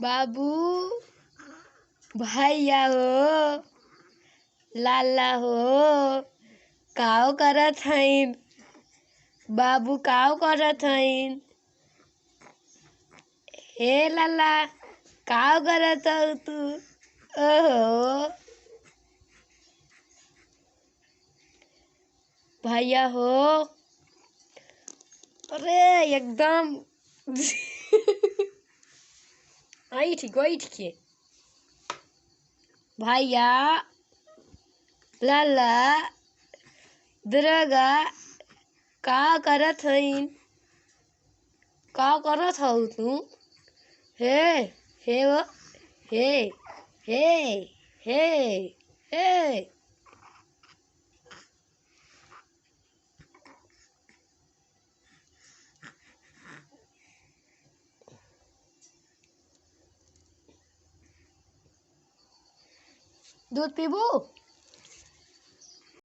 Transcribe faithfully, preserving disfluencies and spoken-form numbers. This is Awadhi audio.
बाबू, भैया हो, लाला हो, काव करत हइन? बाबू काव करत हइन? हे लाला, काव करत हउ तू? ओहो। भैया हो, अरे एकदम ऐठ के, ऐठ के। भैया, लाला, दुर्गा, का करत हइन? का करत हउ तू? हे, हे वो, हे, हे, हे, हे। दूध पीबू?